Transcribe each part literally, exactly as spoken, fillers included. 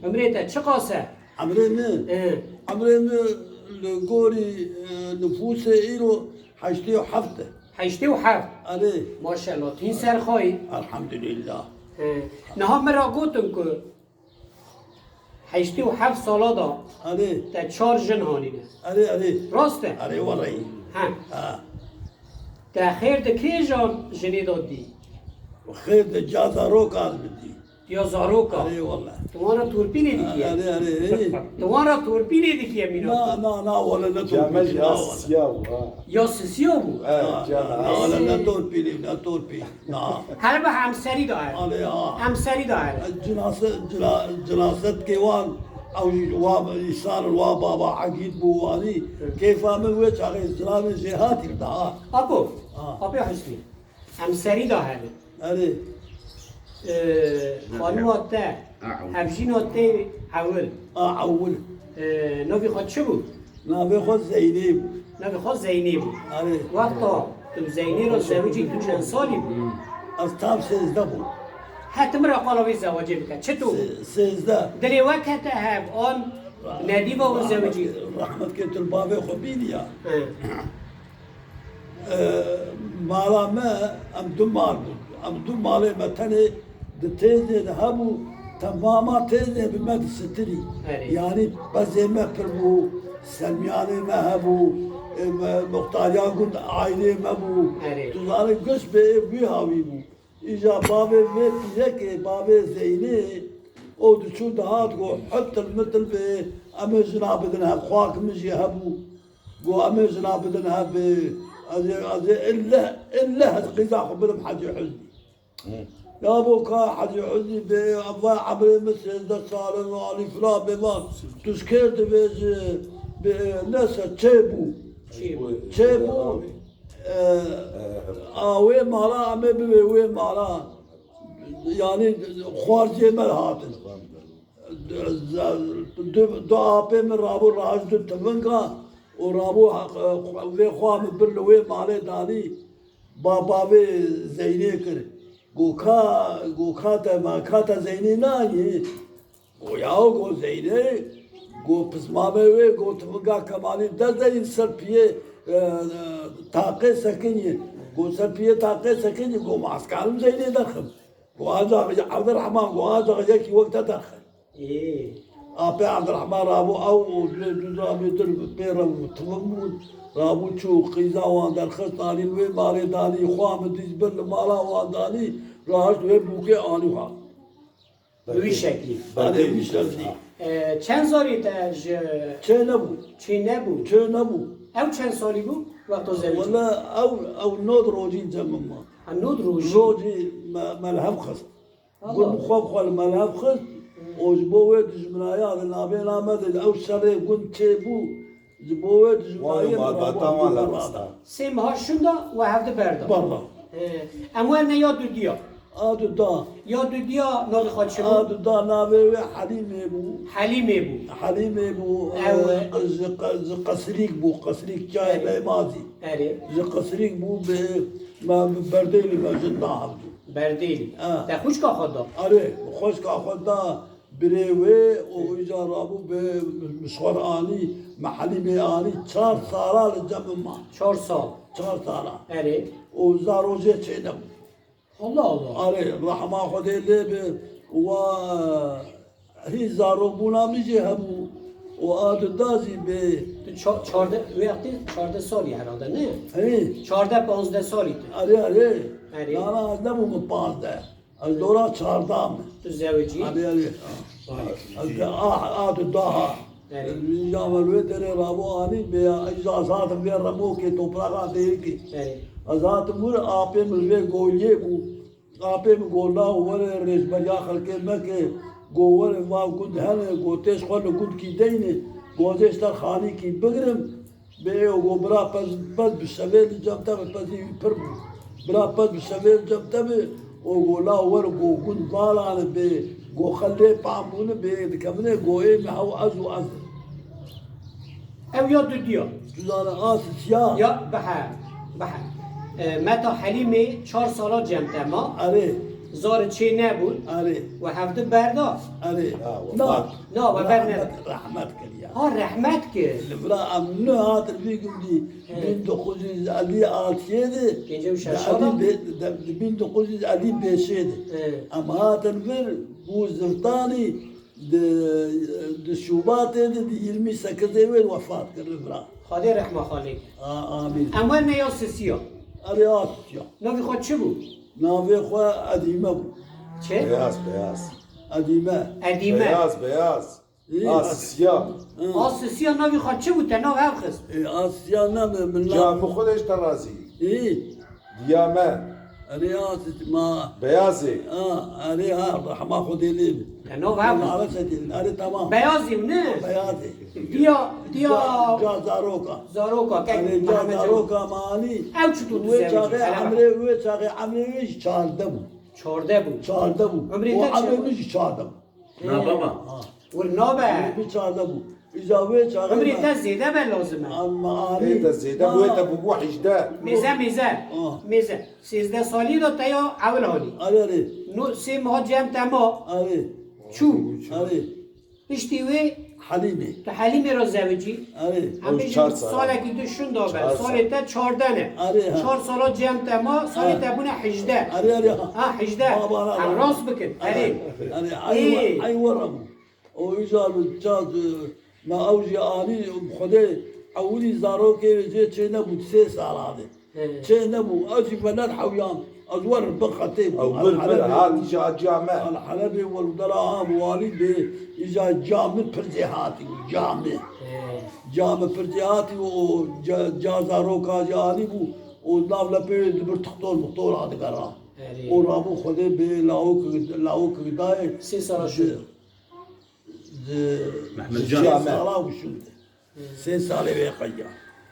Emrê te çiqas e? Emrê min? Ê. Emrê min li gorî, e, nifûsê îro heştê û heft e. Heştê û heft? Erê. Maşallah, tîn ser xayî. Elhamdülillah. Ê. Niha min ra gotin ku heştê û heft sala da Erê. Te çar jin hanîne. Erê, erê. Rast e? Erê, wereyî. Ha. Ha. Te xêr di kêjan jinê da dî? Xêr di ca zarokan min dî. Ya zaroka. Erê, wele. Tu wan ra torpînê dikiye? Erê, erê, erê. Tu wan ra torpînê dikiye mîna? Na, na, na, wele ne torpînê, na, wele. Siya bû, ha. Ya sisiya bû? Ha, na, wele ne torpînê, ne torpî. Na. Her bi em serî de her. Alê ha. Em serî de her. Cinase-, cina-, cinaset ke wan, ew jî wa, îsar wa baba Egîd bû wanî. Hı. Keyfa min wê çaxê zilamê jêhatî daha. Apo. Ha. Apo Husnî. Em serî de her. Erê. Ee, xanima te, hevjîna te ewil. A, ewil. Ee, navê xwe çi bû? Navê xwe Zeynê bû. Navê xwe Zeynê bû. Erê. Wexta tu Zeynê re zewicî tu çend salî bû? Ez tam sêzdeh bû. He, tu min re qala wê zewacê bike. Çi tu? Sê-, sêzdeh. Dilê we kete hev, an nedî ve û zewicî? Rehmet ke tu bavê xwe bîniya. He. E, mala me, em du mal bûn. Em du malê me tenê di têzê de hebû, temama têzê bi me disitirî. Erê. Yanî pezê me pir bû, selmiyanê me hebû, e, me, muxtariya gund aîlê me bû. Erê. Tu zanî guş bê wî hawî bû. Îja bavê vê pîrekê, bavê Zeynê, o diçû dihat, got, "Hitil mitil bê, em ê jina bidin hev." Xwak min jî hebû. Got, "Em ê jina bidin hev bê." Ez ê, ez ê illeh, illeh ez qîza xwe bidim Hecî Huznî. Hı. Ya bo ka Hecî Huznî bê, eva emrê min sêzdeh sal in, alî filan bê, va tu ji kê dibêjî, bê, neyse, çêbû. Çêbû. Çêbû. E, a wê mala, em ê bibê wê mala. Yanî xwarziyê me hatin. Du, du apê min rabû, rahişt du tivinga û rabû, e, vê xwa min bir li wê malê danî. Ba, bavê Zeynê kir. Go ka, go ka te ma, ka te Zeynê nayê? Go yaw, go Zeynê, go pismamê wê, go tivinga Kemalî dest de yî ser piyê, e, e, taqê sekinî. Go ser piyê taqê sekinî, go ma ez karim Zeynê derxim. Go ancak Evdirehman, go ancak yekî wek te derxin. Ê. Apê Evdirehman rabû ew û du, du, du, du, pê re û tivin bûn. Rabû çû qîza wan derxist, anî wê malê danî, xwa min dîs bir li mala wan danî, rahişt wê bûkê anî xwe. Bi wî şeklî. Erê, wî şeklî. E, çend zarê te ji Çê nebû. Çê nebû. Çê nebû. Ew çend salî bû wexta zewicî? Wele ew, ew nod rojî cem min ma. Ha, nod rojî. Rojî me, melhem xist. Allah. Gund xwe bi xwe li melhem xist û ji bo wê dijminaya di navêna me de ew şerê gund çêbû. Ji bo wê dijminayê malbata wan li rasta. Sê meha şûnda we hevdi berda. Berda. He. Em werne ya dudiya. A duda. Ya dudiya navê xwe çi bû? A duda navê wê Helîmê bû. Helîmê bû. Helîmê bû. Ew, e, ji qe-, ji Qesrîk bû. Qesrîk çayê Erê. Meymazî. Erê. Ji Qesrîk bû bi, me bi Berdêlî me jin da hevdû. Berdêlî. Ha. Te xwişka xwe da? Erê, xwişka xwe da. Birê wê û îca rabû bi mişxwar anî, me Helîmê anî, çar sala li cem min ma. Çar sal. Çar sala. Erê. Û zarojê çênebû. Allah Allah. Erê, rehma Xwedê lê bi, wa hî zarokbûna min jî hebû. Û a duda jî bi. Tu ça-, çardeh, wê wextê çardeh salî herhalde, ne? Hî. Çardeh, panzdeh salî tu. Erê, erê. Erê. Na, na, ez nebûm panzdeh. Ez dora çarda me. Tu zewicî? Erê, erê. Vay. Ez de, ah, ah, tu daha. Erê. Ya me wê derê rabû anî bê ya, îca ez hatim vê remokê topraxa Dêrikê. Erê. Ez hatim wir, apê min vê goliyê bû. Apê min go, "Law were rêzberiya xelkê meke." Go, "Were va gund hene." Go, "Têş xwe li gundkî deyne." Go, "Ez ê ji te xanîkî bigrim." Bê û go, "Bira pez, pez bi şevê li cem te be, pezî wî pir bû. Bira pez bi şevê li cem te be." Û go, "La wer go gund valane bê, go xelê pam bûne bê, dikevine go ê me hew ez û ez." Ew ya dudiya. Tu zane a sisiya. Ya, behe, behe. E, meta Helîmê çar sala cem te ma. Erê. Zarê çê nebûn. Erê. We hevdi berda. Erê. Ha, Na, wefat. Na, we berneda. Rehmet, rehmet kiriya. Ha, rehmet kir. Li vira em ne hatin vî gundî He. bin dokuz yüz elli altiyê de, Pêncî û şeş de Elî sala? Be-, de, de bin dokuz yüz elli beşê de. He. Em hatin vir bû Zirtanî di, di Şubatê de, di yirmi sekizê wê wefat kir li vira. Xwedê rehma xalê kir. A-, amîn. Em werne ya sisiya. Erê ya sisiya. Navê xwe çi bû? Navê xwe Edîme bû. Çi? Beyaz, beyaz. Edîme. Edîme. Beyaz, beyaz. Ê, Asisya. Hı. Asisya navê xwe çi bû? Te nav hev xist. Ê, Asisya ne, min, min Ca nav min xwe de ji te razî. Ê. Diya me. Erê Asis-, ma. Beyazê. Ha, erê ha, rehma Xwedê lê bi. Te nav hev xist. Erê tamam. Beyazî ne? Beyazê. Diya, diya. Ca, ca zaroka. Zaroka, kek Erê ca Mehmet Cevdet. Zaroka manî. Ew çi tu Wê dizewicî, çaxê hele bak. Emrê, wê çaxê emrê wê jî çardeh bû. Çardeh bû. Çardeh bû. Emrê O te çi? Emrê min jî çardeh bû. Na baba. Ha. Wir nabe. Emrê min çardeh bû. Îca wê çaxê Emrê me- te zêde be lazim e. Ama Ê te zêde wê te bûbû hejdeh. Mêze, mêze. Ah. Mêze. Sêzdeh salî de te ya ewil halî. Erê, erê. No sê meha cem te ma. Erê. Çû. Erê. Piştî wê Helîmê. Tu Helîmê re zewicî. Erê. Em Ew bêjin çar sal. Salekî du şunda be. Çar sal. Salê te çardeh ne. Erê, ha. Çar sala cem te ma, salê Ha. te bûne hejdeh. Erê, erê, ha. Ha, hejdeh. Baba, ha, Em ha. rast bikin. Erê. Erê, Ê. Ay, ay, were bû. O îcar bi çar, e, me ew jî anî, Xwedê ewilî zarokê wê jê çê nebû, sê sala de. He. Çê nebû, ez jî velet hewyan, ez wer bi xetê bû. Ew bir, bir, Helebê hat bû. Îca ciya me. El Helebê wer dera ha bû, walî bê, îca ciya min pir zê hatî bû, ciya min. He. Ciya min pir zê hatî û o ca, ca zaroka jî anî bû, û nav lepê wê dibir tixtor mixtor a digera. Erê. Û rabû Xwedê bê lawik, lawik dayê. Sê sala Ji- şû. Di Mehmet Can. Sê sala û şûnde. Sê salê wê qeya.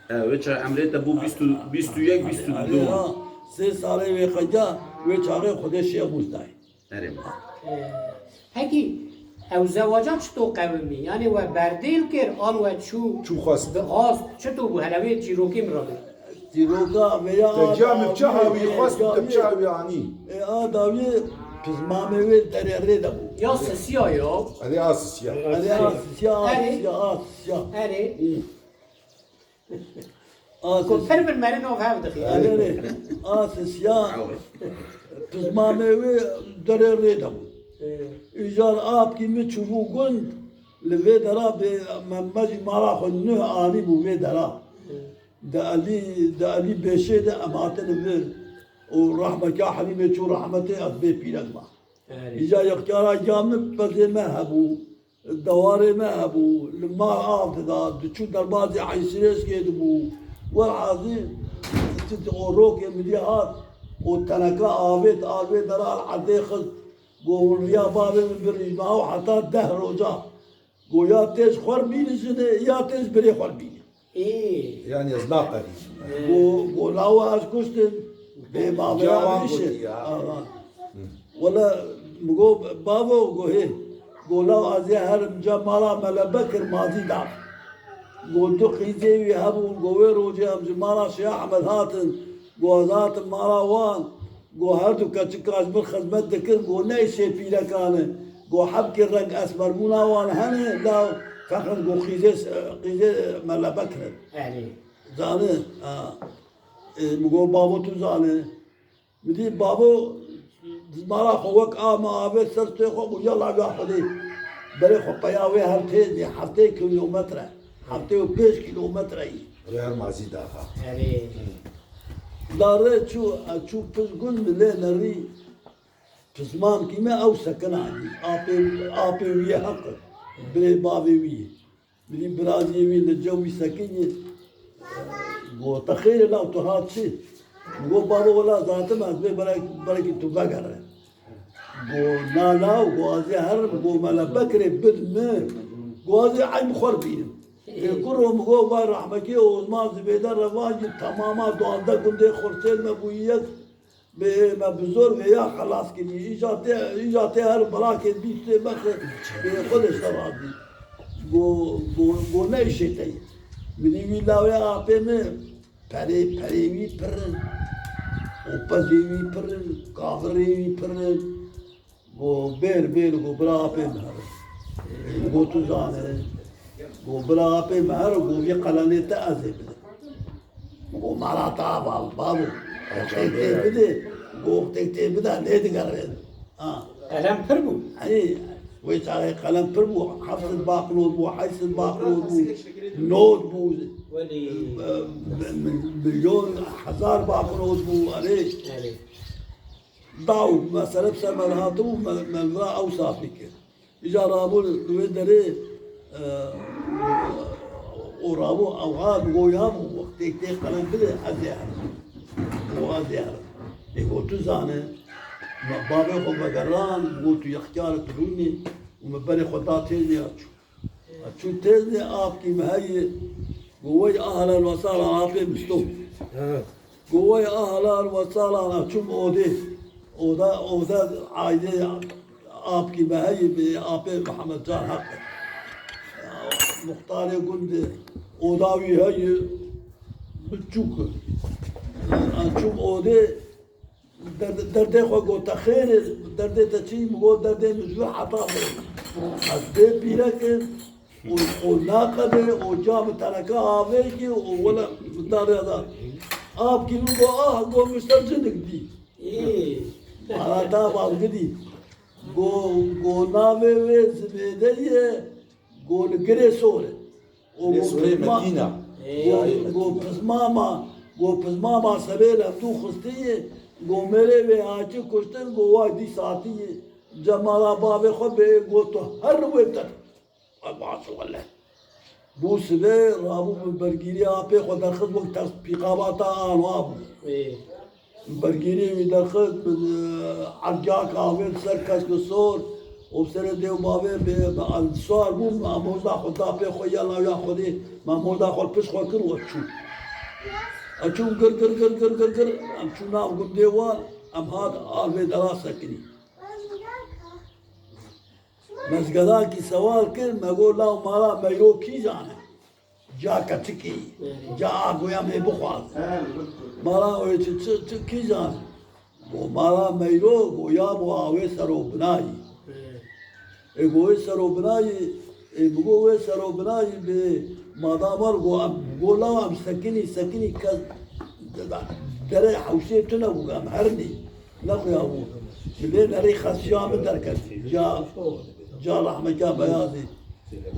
E, wê çaxê emrê te bû bîst û, bîst û yek, bîst û du. Ha, sê salê wê qeya, wê çaxê Xwedê şêx bûzdayê. Erê. E, pekî, ew zewaca çito qewimî? Yanî we berdêl kir, an we çû? Çû xwest. Bi xwest, çito bû? Hele wê çîrokê min re bê. Dîroka vêya Te a ca min dawiyê, çaxa wî xwest û te dawiyê, çaxa wî anî? Ê, a dawiyê pizmamê wê derê rê de bû. Ya sisiya yo. Erê a sisiya. Erê a sisiya, a Erê. Sisiya, a sisiya. Erê. Ê. A Ku sisiya. Pir bir meri nav hev dixî. Erê, erê. A sisiya pizmamê wê derê rê de bû. Ê. Îcar apkî min çûbû gund, li vê dera bê, me, me jî mala xwe nuh anî bû vê dera. Ê. Di Elî, di Elî Beşê de em hatine vir û rehmeka Helîmê çû rehmetê ez bê pîrek ma. Erê. Îca yexkara giya min pezê me hebû, dewarê me hebû, li mal av dida, diçû derbazê Eysirêskê dibû. Werhazî, o rokê min dî hat û teneka avêt, avê dera li erdê xist, got, hûn riya bavê min birîn, ma ew heta deh roja. Go ya tê ji xwe re bînin jinê, ya tê ji birê xwe re bînin. Ê. Yanî ez naqedînim. Go, go lawa ez kuştim. Bê bavê Cawan Abrîşê. Gotî ya. Aha. Wele mi go bavo, go hê. Go law ez ê herim ca mala Mele Bekir mazî da. Go du qîzê wî hebûn, go wê rojê em ji mala Şêx Ehmed hatin. Go ez hatim mala wan. Go her du keçika ji min xizmet dikir, go ne îşê pîrekan e. Go hebkê reng esmerbûna wan hene, la feqet go qîzê, qîzê Mele Bekir in. Erê. Zanî, ha. E, min go bavo tu zanî. Min dî bavo zimara xwe wek a me avêt ser stê xwe, go yala ya Xwedê. Berê xwe peya wê her tê, heftê kilometre. Heftê û pênc kilometre yî. Rê her mazî daxa. Erê. Da rê çû, çû piz gund min lê nerî. Pismankî me ew sekina dî. Apê, apê wî ye heq. Birê bavê wî ye. Birî biraziyê wî li cem wî sekinî. Go te xêr e law tu hat çi? Go bavo wela zatim ez bê berek, berekî tu vegere. Go na law, go ez ê herim, go Mele Bekirê bid min. Go ez ê eyn xwe bînim. Ê kuro min go vay rehmekê Osman Zibêde Revacî temama duwazdeh gundê Xursêl me bûyî yek. Bê me bi zor vêya xelas kirî. Îca tê, îca tê her birakê bî tê mexe. Bê xwe de şerazî. Go, go, go ne îşê te ye. Min dî wî lawê apê min perê, perê wî pir in. Û pezê wî pir in, kavirê wî pir in. Go bêr, bêr, go bira apê min here. Go tu zane. Go bira apê min here, go vî qelemê te ez ê bidim. Go mala te ava, babo. Tek tê bide. Go tek tê bide, nêdigerin. Ha. Qelem pir bû. Hey, wê çaxê qelem pir bû. Heft sed banknot bû, heşt sed banknot bû. Not bû. Welî. Milyon, hezar banknot bû, erê. Erê. Daw, mesele bi ser me re hatibû, me, me li vira ew safî kir. Îca rabû li wê derê, e, û rabû ew hat, go ya bû, wextê tê qelem bide, ez ê herim. Go ez ê herim. Ê go tu zane, me bavê xwe vegeran, go tu yextiyarek rûnî û me berê xwe da têzê ya çû. Çû têzê apkî me heye, go wey ahlan ve sahlan apê Misto. He. Go wey ahlan ve sahlan çûm odê. Oda, oda aydê apkî me heye bi apê Mihemed Can Heq. Muxtarê gundê oda wî heye biçûk. Çûm odê. Derd-, derdê xwe got, te xêr e, derdê te çi? Min got, derdê min ji wî heta bê. Ez bê pîrek im û, û naqede û ca min teneka avê kir û wele min darê da. Apkî min got, ah, got, min ser cinik dî. Ê. Mala da bavgidî. Got, got, navê wê Zibêde ye, got, li Girê Sor e. Û Lê go surê pizma-, Medîna. Go, go pizmama, go pizmama serê lendû xistiyê, go mêrê wê haçî kuştin, go wa dî satiyê. Cemala bavê xwe bê, go tu her wê te. Ay, baş wele. Bû sibê, rabû min bergîrî apê xwe derxist, wek ters pîqabata anwa bû. Ê. Bergîrî wî derxist, min, e, ergak avêt ser kesk û sor û serê dê û bavê bi, bi sar bû, me moza xwe da pê xwe ya lawiya Xwedê, me moza xwe li pişt xwe kir û ez çûm. Ez çûm gir, gir, gir, em çû nav gundê wan, em hat alvê dera sekinî. Mezgedakî sewal kir, me got, law mala Meyro kîjan e? Ca keçikî, ca a goya me bixwaz. Mala wê çi, çi, çi kîjan e? Go mala Meyro, go ya bo a wê serobinayî. Ê go wê serobinayî, ê bi go wê serobinayî bi madamar go em, go law em sekinî, sekinî kes derê hewşê tune bû, em hernî. Nexuya bû. Ji lê nerî xesiya min derket. Ca, ca rehmeka beyazî.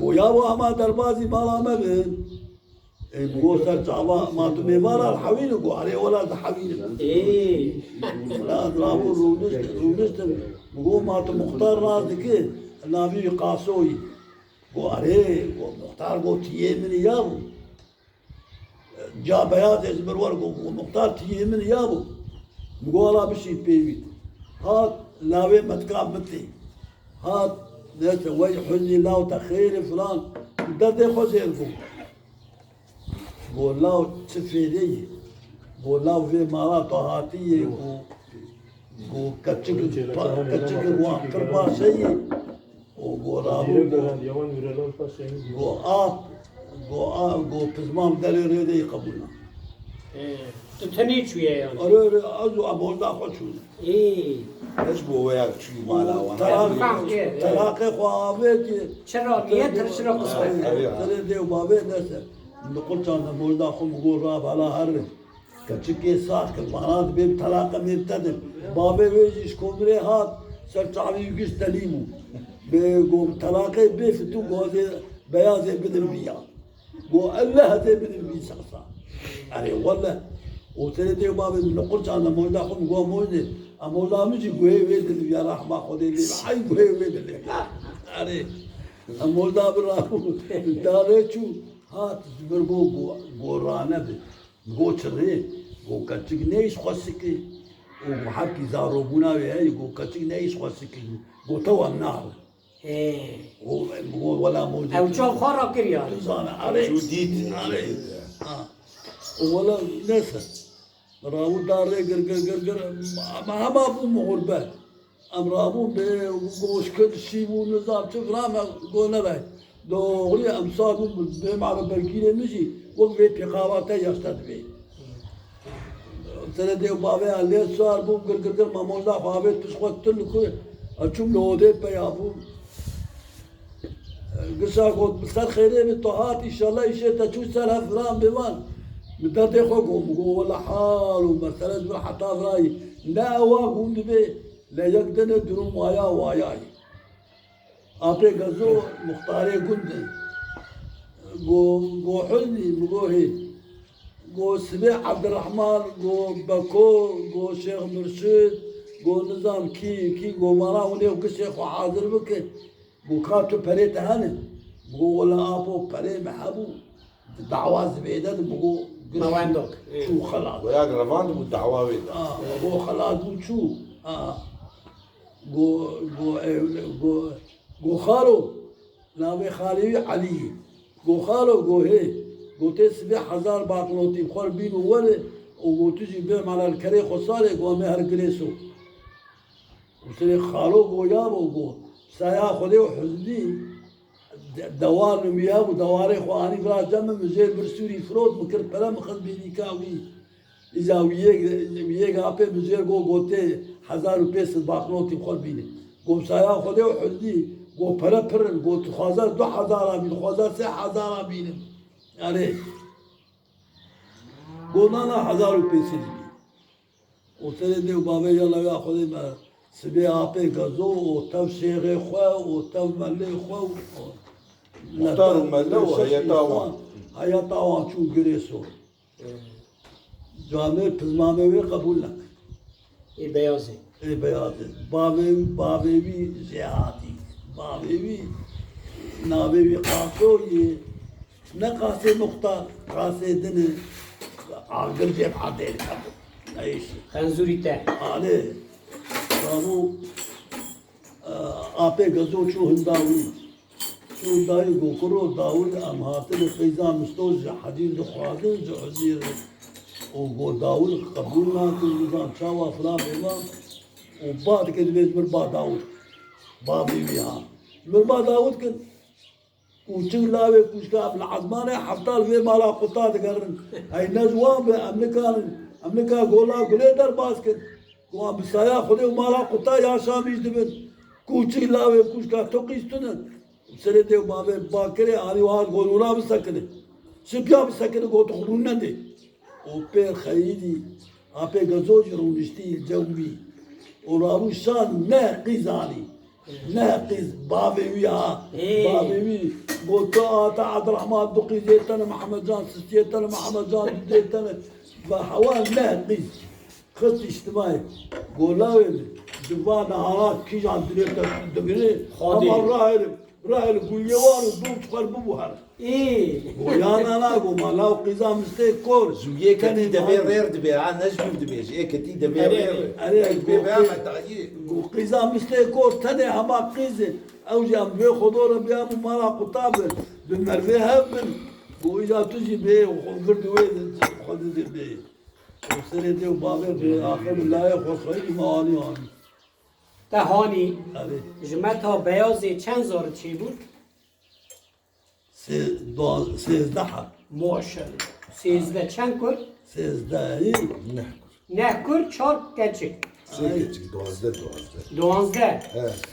Goya bo hema derbazî mala me bin. Ê, bi go ser çava, ma tu mêvana li hewîn û go, erê wela dihewînim. Ê. Wela rabû rûnişt-, rûniştin. Bi go ma tu muxtar rast dikî, navî wî Qasoyî. Go, erê, go, muxtar go tiyê min ya bû. Ca beyazê ji min wer go, go muxtar tiyê min ya bû. Min go, "Ala bişî pê wî." Hat, lawê metka mitê. Hat, neyse, wey huznî law te xêr e filan. Derdê xwe jêr bû. Go law çi fêdê ye? Go law vê mala tu hatiyê, go, go keçik, keçik wan pir baş heye. O go rabû, go, go ap, go a, go pizmam derê rê de qebûl na. Ê, tu tenê çûye yani? Erê, erê, ez û em holda xwe çûne. Ê. Ez bo weya çûyî mala wan. Telaq-, telaqê xwe avêtî. Çira niye tirşira qismet? Erê, erê. Serê dê û bavê nese. Min qulçan de holda xwe min go ra bala herin. Keçikê sax kir, bana dibê bi telaqe mêr tedin. Bavê wê jî ji komirê hat, ser çavî wî gişt telî bû. Bi go telaqê bê fitû gozê beyazê bidin viya. Go elleh hezê bidin vî şexsa. Erê welle. O serê dê bavê min li qurçan de moyda xwe min go moydê. Em moyda min jî guhê wê diliviya rehma Xwedê lê. Ay guhê wê diliviya. Erê. Em moyda bi rabû. Darê çû. Hat ji vir go, go, go rane bi. Go çi rê, go keçik neyş xwesikî. Û go hepkî zarobûna wê heye, go keçik neyş xwesikî. Go tewa nare. He. Go, go wela mojê. Ew çav xwe rakiriya. Tu zana, erê. Çû dît. Erê. Ha. Û wela neyse. Rawû da rê gir, gir, gir, gir. Ama hema bû muxurbe. Em rabûn bê goşkir şî bû, nizam çi filan, me go nebe. Doğru, em sar bûn bê mare bergîrê min jî wek vê pêxava te yaşta dibê. Serê dê û bavê ya lê sar bû, gir gir gir, mamoza xwe avêt pişt xwe, tu li ku? Ez çûm li odê peya bûm. Gişa got, bi ser xêrê bi tu hat, înşallah îşê te çû ser hev filan bêvan. Min derdê xwe got, min got, wela hal û mesele ji vir heta virayî. Ne ewa hûn dibê, le yek din e durum waya wayayî. Apê Gezo muxtarê gund e. Go, go Hüznî, min go hê. Go Sibê Ebdirehman, go Beko, go Şêx Murşid, go nizam kî, kî, go vana hûn ê gişê xwe hazir bike. Go ka tu perê te hene? Min go wela apo perê me hebû. Di dawa zibê de di min go giş Mewendok. Çû xelas. Goya revand bû dawa wê de. Ah, min go xelas bû çû. Ah. Go, go, ew, go, go xalo, navê xalê wî Elî. Go xalo, go hê. Go tê sibê hezar baqlotî xwe bîn û were û go tu jî bê mala li kerê xwe sarê, go em ê her girê so. Û serê xalo go ya bo, go saya Xwedê û Huznî de-, dewar li wî hebû, dewarê xwe anî vira cem min, min jêr bir sûrî firot, min kir pere, min xist bînîka wî. Îca wî yek, wî yek apê min jêr go, gotê hezar û pênc sed baqnotî xwe bîne. Go saya Xwedê û Huznî, go pere pir in, go tu xwaza du hezara bîn, xwaza sê hezara bînim. Erê. Go nana hezar û pênc sed bî. Û serê dê û bavê ya lewya Xwedê me sibê apê Gezo û tev şêxê xwe û tev melê xwe û Muxtar û mele û heyeta wan. Heyeta wan çû girê sor. Camê pizmamê wê qebûl neke. Ê beyazê. Ê beyazê. Bavê, bavê wî jêhatî. Bavê wî, navê wî Qaso yê. Ne Qasê Muxtar, Qasê din e. Agir jê hadê qebûl. Neyşi. Xenzûrî te. Alê. Rabû, e, apê Gezo çû hinda wî. Çû dayî go kuro Dawid, em hatine qîza Misto ji Hedîl dixwazin, ji Uzîr. Û go Dawid qebûl nakin, nizam çawa filan bêvan. Û ba dike dibê ji mir ba Dawid. Bavê wî ha. Ji mir ba Dawid kin. Kûçik lawê kûçka Ebil Ezmanê hefta li vê mala quta digerin. Hey ne ji wan be, em nikarin, em nika gola gulê derbas kin. Wan bi saya Xwedê û mala quta ya Şamî jî dibin. Kûçik lawê kûçka tu qîz tune. Serê dê û bavê Bakirê anî wiha gorûna bisekine. Sipiya bisekine, got xwe rûn nedê. Û pêr xeyîdî, apê Gezo jî rûniştî li cem wî. Û rabû şan ne qîz anî. Ne qîz, bavê wî ha. Ê. Bavê wî got, tu ata Abdurrahman, du qîzê tene, Mehemedcan sistiyê tene, Mehemedcan dudê tene. Ve hewa ne qîz. Xist îştimayê. Go lawê min, di va nehara kîjan dilê te digirê, Xwedê. Hema rahêlim, rahêlim, guliyê wan û dûr çiqer bibû here. Ê. Go ya na na, go ma law qîza mistê kor. Ji wî yê ketî demê rêr dibe, ha, ne ji min dibêje, yê ketî demê rêr. Erê, erê, go qî-, go qîza mistê kor, tenê hema qîz e. Ew jî em vê xwedor e, bê em û mala quta bin, bi mervê hev bin. Go îca tu jî bê, xwe vir di wê, xwe di bê. Û serê dê û bavê bi axir bi layê xwe xweyî me anî anî. Te hanî. Erê. Ji me ta beyazê çend zarit çêbûn? Sê-, dua-, sêzdeh heb. Maşallah. Sêzdeh çend kur? Sêzdehî. Neh kur. Neh kur, çar keçik. Sê keçik, duwazdeh, duwazdeh. Duwazdeh. He.